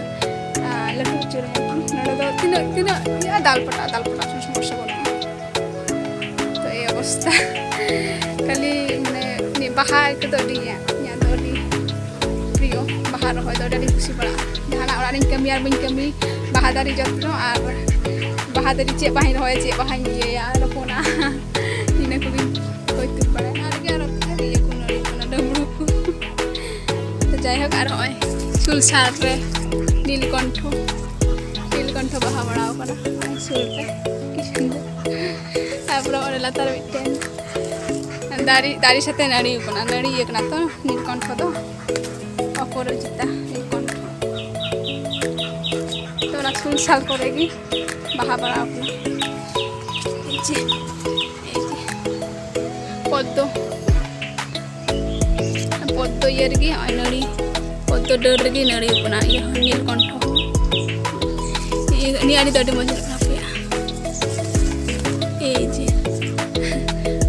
ᱟᱨ ᱞᱟᱹᱴᱩ ᱩᱪᱟᱹᱲ ᱦᱮᱸ᱾ ᱱᱚᱸᱰᱮ ᱫᱚ ᱛᱤᱱᱟᱹᱜ, ᱛᱤᱱᱟᱹᱜ ᱤᱭᱟᱹ, ᱫᱟᱞ ᱯᱚᱴᱟᱜ, ᱫᱟᱞ ᱯᱚᱴᱟᱜ, ᱠᱳᱱᱳ ᱥᱚᱢᱚᱥᱥᱟ ᱵᱟᱹᱱᱩᱜᱼᱟ᱾ ᱛᱚ ᱮᱭ ᱚᱵᱚᱥᱛᱟ᱾ ᱠᱷᱟᱹᱞᱤ ᱢᱟᱱᱮ ᱩᱱᱤ ᱵᱟᱦᱟ ᱠᱚᱫᱚ ᱟᱹᱰᱤ ᱤᱧᱟᱹᱜ, ᱤᱧᱟᱹᱜ ᱫᱚ ᱟᱹᱰᱤ ᱯᱨᱤᱭᱚ, ᱵᱟᱦᱟ ᱨᱚᱦᱚᱭ ᱫᱚ ᱟᱹᱰᱤ ᱟᱹᱰᱤᱧ ᱠᱩᱥᱤ ᱯᱟᱲᱟᱜᱼᱟ᱾ ᱡᱟᱦᱟᱱᱟᱜ ᱚᱲᱟᱜ ᱨᱤᱧ ᱠᱟᱹᱢᱤᱭᱟ ᱟᱨ ᱵᱟᱹᱧ ᱠᱟᱹᱢᱤ, ᱵᱟᱦᱟ ᱫᱟᱨᱮ ᱡᱚᱛᱱᱚ ᱟᱨ ᱵᱟᱦᱟ ᱫᱟᱨᱮ ᱪᱮᱫ ᱵᱟᱦᱟᱧ ᱨᱚᱦᱚᱭᱟ, ᱪᱮᱫ ᱵᱟᱦᱟᱧ ᱤᱭᱟᱹᱭᱟ ᱟᱨ ᱨᱚᱯᱚᱱᱟ, ᱤᱱᱟᱹ ᱠᱚᱜᱮᱧ ᱥᱩᱞ ᱥᱟᱨ ᱨᱮ ᱱᱤᱞᱠᱚᱱᱴᱷᱚ, ᱱᱤᱞᱠᱚᱱᱴᱷᱚ ᱵᱟᱦᱟ ᱵᱟᱲᱟᱣ ᱠᱟᱱᱟ ᱱᱚᱜᱼᱚᱭ ᱥᱩᱨ ᱨᱮ ᱠᱤᱪᱷᱩ ᱫᱚ᱾ ᱛᱟᱨᱯᱚᱨᱮ ᱚᱸᱰᱮ ᱞᱟᱛᱟᱨ ᱢᱤᱫᱴᱮᱱ ᱫᱟᱨᱮ, ᱫᱟᱨᱮ ᱥᱟᱛᱮ ᱱᱟᱹᱲᱤ ᱠᱟᱱᱟ, ᱱᱟᱹᱲᱤ ᱤᱭᱟᱹ ᱠᱟᱱᱟ ᱛᱚ ᱱᱤᱞᱠᱚᱱᱴᱷᱚ ᱫᱚ, ᱚᱯᱚᱨᱟᱡᱤᱛᱟ ᱱᱤᱞᱠᱚᱱᱴᱷᱚ᱾ ᱛᱚ ᱚᱱᱟ ᱥᱩᱞ ᱥᱟᱞ ᱠᱚᱨᱮ ᱜᱮ ᱵᱟᱦᱟ ᱵᱟᱲᱟᱣ ᱠᱟᱱᱟ᱾ ᱮᱭ ᱡᱮ, ᱮᱭ ᱡᱮ, ᱯᱚᱫᱽᱫᱚ, ᱯᱚᱫᱽᱫᱚ ᱤᱭᱟᱹ ᱨᱮᱜᱮ ᱱᱚᱜᱼᱚᱭ ᱱᱟᱹᱲᱤ, ᱯᱚᱫᱽᱫᱚ ᱰᱟᱹᱨ ᱨᱮᱜᱮ ᱱᱟᱹᱲᱤ ᱠᱟᱱᱟ ᱤᱭᱟᱹ ᱦᱚᱸ, ᱱᱤᱞᱠᱚᱱᱴᱷᱚ ᱦᱚᱸ᱾ ᱤᱭᱟᱹ, ᱱᱤᱭᱟᱹ ᱟᱹᱰᱤ ᱫᱚ ᱟᱹᱰᱤ ᱢᱚᱡᱽ ᱧᱮᱞᱚᱜ ᱠᱟᱱᱟ, ᱦᱟᱯᱮᱭᱟ᱾ ᱮᱭ ᱡᱮ,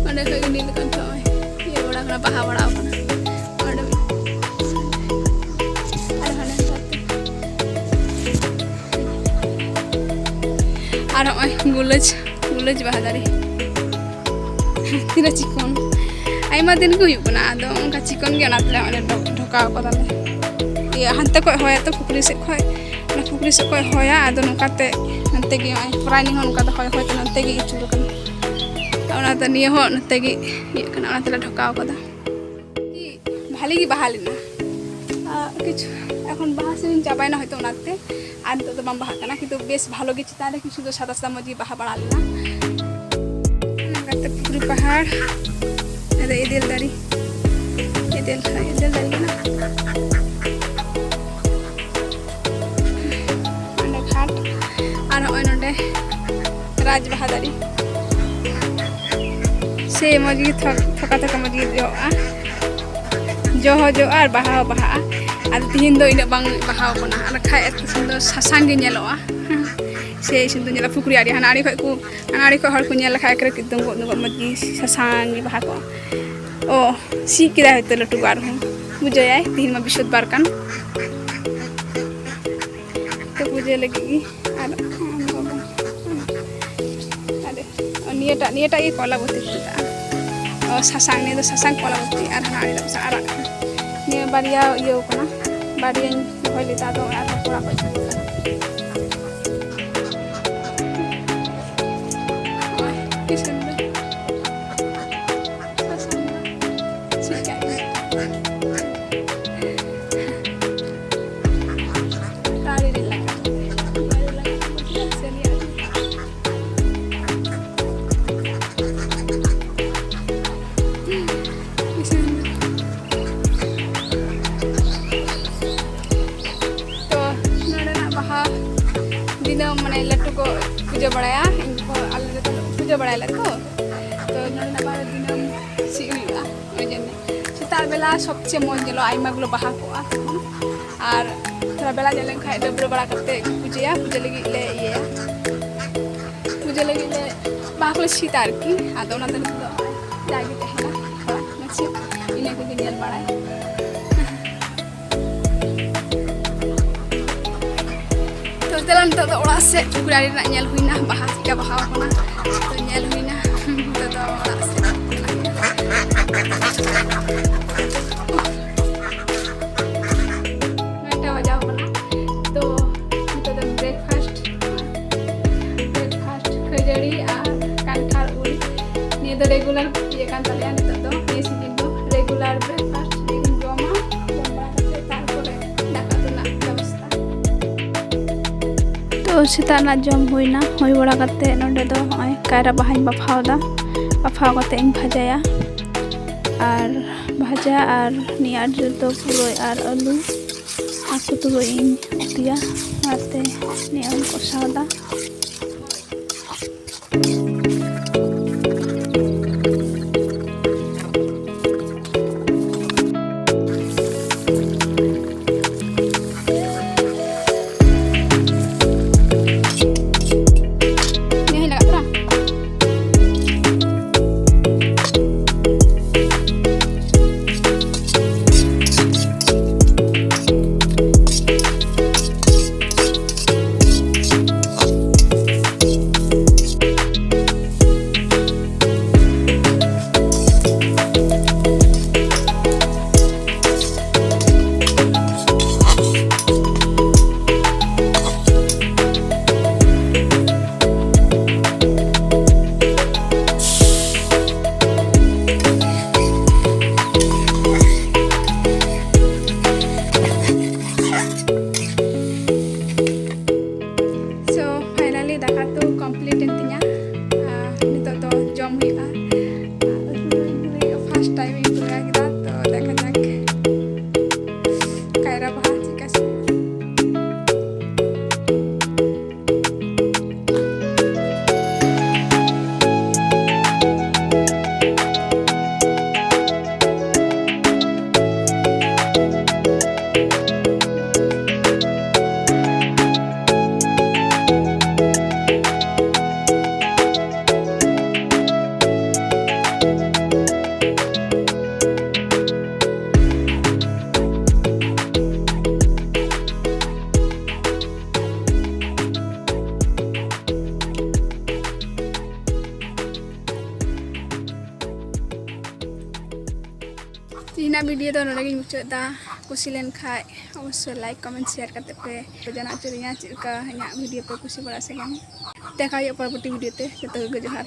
ᱚᱸᱰᱮ ᱠᱷᱚᱡ ᱜᱮ ᱱᱤᱞᱠᱚᱱᱴᱷᱚ ᱱᱚᱜᱼᱚᱭ ᱤᱭᱟᱹ ᱵᱟᱲᱟ ᱠᱟᱱᱟ, ᱵᱟᱦᱟ ᱵᱟᱲᱟᱣ ᱠᱟᱱᱟ᱾ ᱚᱸᱰᱮ ᱢᱤᱫ, ᱟᱨ ᱦᱟᱱᱮ ᱦᱟᱱᱛᱮ᱾ ᱟᱨ ᱱᱚᱜᱼᱚᱭ ᱜᱩᱞᱟᱹᱡᱽ, ᱜᱩᱞᱟᱹᱡᱽ ᱵᱟᱦᱟ ᱫᱟᱨᱮ᱾ ᱛᱤᱱᱟᱹᱜ ᱪᱤᱠᱚᱱ, ᱟᱭᱢᱟ ᱫᱤᱱ ᱜᱮ ᱦᱩᱭᱩᱜ ᱠᱟᱱᱟ, ᱟᱫᱚ ᱚᱱᱠᱟ ᱪᱤᱠᱚᱱ ᱜᱮ, ᱚᱱᱟ ᱛᱮᱞᱮ ᱚᱸᱰᱮ ᱰᱷᱚ-, ᱰᱷᱚᱠᱟᱣ ᱠᱟᱫᱟᱞᱮ᱾ ᱤᱭᱟᱹ, ᱦᱟᱱᱛᱮ ᱠᱷᱚᱡ ᱦᱚᱭᱟ ᱛᱚ, ᱯᱩᱠᱷᱨᱤ ᱥᱮᱫ ᱠᱷᱚᱡ, ᱚᱱᱟ ᱯᱩᱠᱷᱨᱤ ᱥᱮᱫ ᱠᱷᱚᱡ ᱦᱚᱭᱟ, ᱟᱫᱚ ᱱᱚᱝᱠᱟᱛᱮ ᱱᱚᱱᱛᱮ ᱜᱮ ᱱᱚᱜᱼᱚᱭ ᱯᱨᱟᱭ ᱱᱤᱭᱟᱹ ᱦᱚᱸ ᱱᱚᱝᱠᱟ ᱫᱚ ᱦᱚᱭ ᱦᱚᱭ ᱛᱮ ᱱᱚᱱᱛᱮ ᱜᱮ ᱟᱹᱪᱩᱨ ᱠᱟᱱᱟ᱾ ᱚᱱᱟᱛᱮ ᱱᱤᱭᱟᱹ ᱦᱚᱸ ᱱᱚᱛᱮ ᱜᱮ ᱤᱭᱟᱹᱜ ᱠᱟᱱᱟ, ᱚᱱᱟ ᱛᱮᱞᱮ ᱰᱷᱚᱠᱟᱣ ᱠᱟᱫᱟ᱾ ᱵᱷᱟᱞᱮ ᱜᱮ ᱵᱟᱦᱟ ᱞᱮᱱᱟ᱾ ᱟᱨ ᱠᱤᱪᱷᱩ ᱮᱠᱷᱚᱱ ᱵᱟᱦᱟ season ᱪᱟᱵᱟᱭᱮᱱᱟ ᱦᱚᱭᱛᱳ, ᱚᱱᱟᱛᱮ ᱟᱨ ᱱᱤᱛᱚᱜ ᱫᱚ ᱵᱟᱝ ᱵᱟᱦᱟᱜ ᱠᱟᱱᱟ, ᱠᱤᱱᱛᱩ ᱵᱮᱥ ᱵᱷᱟᱞᱚ ᱜᱮ ᱪᱮᱛᱟᱱ ᱨᱮ ᱠᱤᱪᱷᱩ ᱫᱚ ᱥᱟᱫᱟ ᱥᱟᱫᱟ ᱢᱚᱡᱽ ᱜᱮ ᱵᱟᱦᱟ ᱵᱟᱲᱟ ᱞᱮᱱᱟ᱾ ᱱᱚᱝᱠᱟᱛᱮ ᱯᱩᱠᱷᱨᱤ ᱯᱟᱦᱟᱲ, ᱱᱚᱰᱮ ᱮᱫᱮᱞ ᱫᱟᱨᱮ, ᱮᱫᱮᱞ, ᱮᱫᱮᱞ ᱫᱟᱨᱮ ᱠᱟᱱᱟ᱾ ᱚᱸᱰᱮ ᱜᱷᱟᱴ, ᱟᱨ ᱱᱚᱜᱼᱚᱭ ᱱᱚᱰᱮ ᱨᱟᱡᱽ ᱵᱟᱦᱟ ᱫᱟᱨᱮ᱾ ᱥᱮ ᱢᱚᱡᱽ ᱜᱮ ᱛᱷᱚ-, ᱛᱷᱚᱠᱟ ᱛᱷᱚᱠᱟ ᱢᱚᱡᱽ ᱜᱮ ᱡᱚᱜᱼᱟ, ᱡᱚ ᱦᱚᱸ ᱡᱚᱜᱼᱟ ᱟᱨ ᱵᱟᱦᱟ ᱦᱚᱸ ᱵᱟᱦᱟᱜᱼᱟ᱾ ᱟᱨ ᱛᱤᱦᱤᱧ ᱫᱚ ᱤᱱᱟᱹᱜ ᱵᱟᱝ ᱵᱟᱦᱟᱣ ᱠᱟᱱᱟ, ᱟᱨ ᱵᱟᱠᱷᱟᱡ ᱮᱛᱚ ᱥᱩᱱᱫᱚᱨ ᱥᱟᱥᱟᱝ ᱜᱮ ᱧᱮᱞᱚᱜᱼᱟ᱾ ᱥᱮ ᱥᱩᱱᱫᱚᱨ ᱧᱮᱞᱚᱜᱼᱟ ᱯᱩᱠᱷᱨᱤ ᱟᱲᱮ, ᱦᱟᱱᱟ ᱟᱲᱮ ᱠᱷᱚᱡ ᱠᱚ, ᱦᱟᱱᱟ ᱟᱲᱮ ᱠᱷᱚᱡ ᱦᱚᱲ ᱠᱚ ᱧᱮᱞ ᱞᱮᱠᱷᱟᱡ ᱮᱠᱨᱮ ᱫᱩᱸᱜᱚᱜ ᱫᱩᱸᱜᱚᱜ ᱢᱚᱡᱽ ᱜᱮ ᱥᱟᱥᱟᱝ ᱜᱮ ᱵᱟᱦᱟ ᱠᱚᱜᱼᱟ᱾ ᱚ, ᱥᱤ ᱠᱮᱫᱟᱭ ᱦᱚᱭᱛᱳ ᱞᱟᱹᱴᱩ ᱜᱚ ᱟᱨᱦᱚᱸ, ᱵᱩᱡᱷᱟᱹᱣᱟᱭ ᱛᱤᱦᱤᱧ ᱢᱟ ᱵᱤᱥᱯᱚᱛᱤᱵᱟᱨ ᱠᱟᱱ᱾ ᱛᱚ ᱯᱩᱡᱟᱹ ᱞᱟᱹᱜᱤᱫ ᱜᱮ᱾ ᱟᱨ ᱟᱨ ᱱᱤᱭᱟᱹᱴᱟᱜ, ᱱᱤᱭᱟᱹᱴᱟᱜ ᱜᱮ ᱠᱚᱞᱟᱵᱚᱛᱤ ᱠᱚ ᱢᱮᱛᱟᱜᱼᱟ᱾ ᱚ, ᱥᱟᱥᱟᱝ, ᱱᱤᱭᱟᱹ ᱫᱚ ᱥᱟᱥᱟᱝ ᱠᱚᱞᱟᱵᱚᱛᱤ, ᱟᱨ ᱦᱟᱱᱟ ᱟᱲᱮ ᱫᱚ ᱟᱨᱟᱜ ᱠᱟᱱᱟ᱾ ᱱᱤᱭᱟᱹ ᱵᱟᱨᱭᱟ ᱤᱭᱟᱹ ᱠᱟᱱᱟ, ᱵᱟᱨᱭᱟᱧ ᱨᱚᱦᱚᱭ ᱞᱮᱫᱟ, ᱟᱫᱚ ᱚᱱᱟ ᱟᱨᱦᱚᱸ ᱛᱷᱚᱲᱟ ᱠᱚ ᱤᱭᱟᱹ ᱠᱟᱱᱟ᱾ ᱚ, ᱠᱤ ᱥᱩᱱᱫᱚᱨ᱾ ᱥᱟᱥᱟᱝ ᱫᱚ ᱪᱮᱫ ᱠᱟᱜ ᱜᱮ᱾ ᱱᱚᱰᱮᱱᱟᱜ ᱵᱟᱦᱟ ᱫᱤᱱᱟᱹᱢ ᱥᱤ ᱦᱩᱭᱩᱜᱼᱟ᱾ ᱳᱭ ᱡᱚᱱᱱᱮ ᱥᱮᱛᱟᱜ ᱵᱮᱞᱟ ᱥᱚᱵᱪᱮᱭᱮ ᱢᱚᱡᱽ ᱧᱮᱞᱚᱜᱼᱟ, ᱟᱭᱢᱟ ᱜᱩᱞᱳ ᱵᱟᱦᱟ ᱠᱚᱜᱼᱟ ᱛᱚᱠᱷᱚᱱ᱾ ᱟᱨ ᱛᱷᱚᱲᱟ ᱵᱮᱲᱟ ᱧᱮᱞ ᱞᱮᱱᱠᱷᱟᱱ ᱰᱟᱹᱵᱽᱨᱟᱹ ᱵᱟᱲᱟ ᱠᱟᱛᱮ ᱯᱩᱡᱟᱹᱭᱟ, ᱯᱩᱡᱟᱹ ᱞᱟᱹᱜᱤᱫ ᱞᱮ ᱤᱭᱟᱹᱭᱟ, ᱯᱩᱡᱟᱹ ᱞᱟᱹᱜᱤᱫ ᱞᱮ ᱵᱟᱦᱟ ᱠᱚᱞᱮ ᱥᱤᱫᱟ ᱟᱨᱠᱤ᱾ ᱟᱫᱚ ᱚᱱᱟ ᱫᱚ ᱱᱤᱛᱚᱜ ᱫᱚ ᱡᱟᱜᱮ ᱛᱟᱦᱮᱱᱟ ᱛᱷᱚᱲᱟ ᱢᱟᱥᱮ, ᱤᱱᱟᱹ ᱠᱚᱜᱮ ᱧᱮᱞ ᱵᱟᱲᱟᱭ᱾ ᱛᱚ ᱫᱮᱞᱟ, ᱱᱤᱛᱚᱜ ᱫᱚ ᱚᱲᱟᱜ ᱥᱮᱫ ᱯᱩᱠᱷᱨᱤ ᱟᱲᱮ ᱨᱮᱱᱟᱜ ᱧᱮᱞ ᱦᱩᱭᱱᱟ, ᱵᱟᱦᱟ ᱪᱮᱫᱠᱟ ᱵᱟᱦᱟᱣ ᱠᱟᱱᱟ᱾ ᱛᱚ ᱧᱮᱞ ᱦᱩᱭᱱᱟ, ᱱᱤᱛᱚᱜ ᱫᱚ ᱚᱲᱟᱜ ᱥᱮᱫ᱾ ᱱᱚᱭᱴᱟ ᱵᱟᱡᱟᱣ ᱠᱟᱱᱟ᱾ ᱛᱚ ᱱᱤᱛᱚᱜ ᱫᱚ ᱵᱨᱮᱠᱯᱷᱟᱥᱴ, ᱵᱨᱮᱠᱯᱷᱟᱥᱴ ᱠᱷᱟᱹᱡᱟᱹᱲᱤ ᱟᱨ ᱠᱟᱱᱴᱷᱟᱲ ᱩᱞ᱾ ᱱᱤᱭᱟᱹ ᱫᱚ ᱨᱮᱜᱩᱞᱟᱨ ᱤᱭᱟᱹ ᱠᱟᱱ ᱛᱟᱞᱮᱭᱟ ᱱᱤᱛᱚᱜ ᱫᱚ, ᱱᱤᱭᱟᱹ ᱥᱤᱡᱤᱱ ᱫᱚ ᱨᱮᱜᱩᱞᱟᱨ ᱵᱨᱮᱠᱯᱷᱟᱥᱴ ᱡᱚᱢᱟ, ᱡᱚᱢ ᱵᱟᱲᱟ ᱠᱟᱛᱮ ᱛᱟᱨᱯᱚᱨᱮ ᱫᱟᱠᱟ ᱩᱛᱩ ᱨᱮᱱᱟᱜ ᱵᱮᱵᱚᱥᱛᱟ᱾ ᱛᱚ ᱥᱮᱛᱟᱜ ᱨᱮᱱᱟᱜ ᱡᱚᱢ ᱦᱩᱭᱱᱟ, ᱦᱩᱭ ᱵᱟᱲᱟ ᱠᱟᱛᱮ ᱱᱚᱰᱮ ᱫᱚ ᱱᱚᱜᱼᱚᱭ ᱠᱟᱭᱨᱟ ᱵᱟᱦᱟᱧ ᱵᱟᱯᱷᱟᱣ ᱫᱟ, ᱵᱟᱯᱷᱟᱣ ᱠᱟᱛᱮ ᱤᱧ ᱵᱷᱟᱡᱟᱭᱟ᱾ ᱟᱨ ᱵᱷᱟᱡᱟ ᱟᱨ ᱱᱤᱭᱟᱹ ᱟᱹᱰᱤ ᱡᱳᱨ ᱫᱚ ᱯᱩᱨᱟᱹᱭ ᱟᱨ ᱟᱹᱞᱩ ᱦᱟᱹᱠᱩ ᱛᱩᱞᱩᱡ ᱤᱧ ᱩᱛᱩᱭᱟ᱾ ᱚᱱᱟᱛᱮ ᱱᱤᱭᱟᱹ ᱟᱹᱞᱩ ᱠᱚᱥᱟᱣ ᱫᱟ᱾ ᱱᱤᱭᱟᱹ ᱦᱚᱸᱧ ᱞᱟᱜᱟᱜ ᱠᱟᱱᱟ᱾ ᱤᱧᱟᱹᱜ video ᱫᱚ ᱱᱚᱰᱮ ᱜᱤᱧ ᱢᱩᱪᱟᱹᱫ ᱮᱫᱟ᱾ ᱠᱩᱥᱤ ᱞᱮᱱ ᱠᱷᱟᱡ ᱚᱵᱚᱥᱥᱳᱭ like, comment, share ᱠᱟᱛᱮ ᱯᱮ ᱡᱟᱱᱟᱣ ᱦᱚᱪᱚ ᱞᱤᱧᱟ ᱪᱮᱫ ᱞᱮᱠᱟ ᱤᱧᱟᱹᱜ video ᱯᱮ ᱠᱩᱥᱤ ᱵᱟᱲᱟᱜᱼᱟ ᱥᱮ ᱵᱟᱝ᱾ ᱫᱮᱠᱷᱟ ᱦᱩᱭᱩᱜᱼᱟ ᱯᱚᱨᱚᱵᱚᱨᱛᱤ video ᱛᱮ᱾ ᱡᱚᱛᱚ ᱠᱚᱜᱮ ᱡᱚᱦᱟᱨ᱾